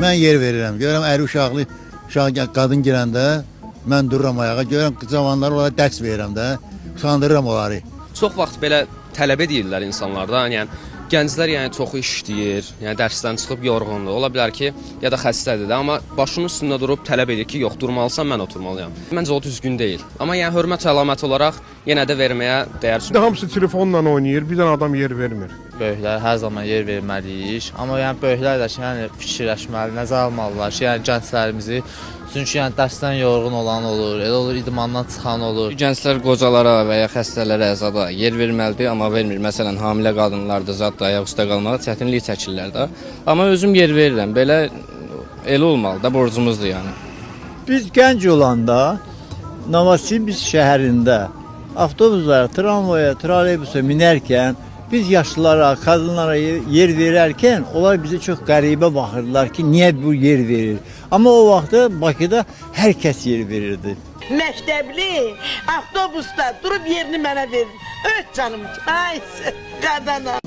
Mən yer verirəm. Görürəm əri uşaqlı, uşaq qadın girəndə mən dururam ayağa. Görürəm cavanlar onlara dərs verirəm də. Utandırıram onları. Çox vaxt belə tələb edirlər insanlardan. Yəni gənclər yəni çoxu işləyir, yəni dərsdən çıxıb yorğundur. Ola bilər ki, ya da xəstədir də, amma başının üstündə durub tələb edir ki, yox, durmalısan, mən oturmalıyam. Məncə o düzgün deyil. Amma yəni hörmət əlaməti olaraq yenə də verməyə dəyər. İndi hamısı telefonla oynayır, bir dənə adam yer vermir. Böyüklər hər zaman yer verməliyik. Amma yəni böyüklər də ki, yəni fikirləşməli, nəzərə almalılar ki, yəni gənclərimizi. Çünki yəni dərsdən yorğun olan olur, elə olur idmandan çıxan olur. Gənclər qocalara və ya xəstələrə zada yer verməlidir, amma vermir. Məsələn, hamilə qadınlar da zad da ayaq üstə qalmağa çətinlik çəkirlər də. Amma özüm yer verirəm. Belə elə olmalı da, borcumuzdur yəni. Biz gənc olanda Novosibirsk şəhərində avtobuslara, tramvaya, troleybusa minərkən biz yaşlılara, qadınlara yer verərkən onlar bizə çox qəribə baxırdılar ki, niyə bu yer verir? Amma o vaxtda Bakıda hər kəs yer verirdi. Məktəbli avtobusda durub yerini mənə verir. Öt canım, ay qadana.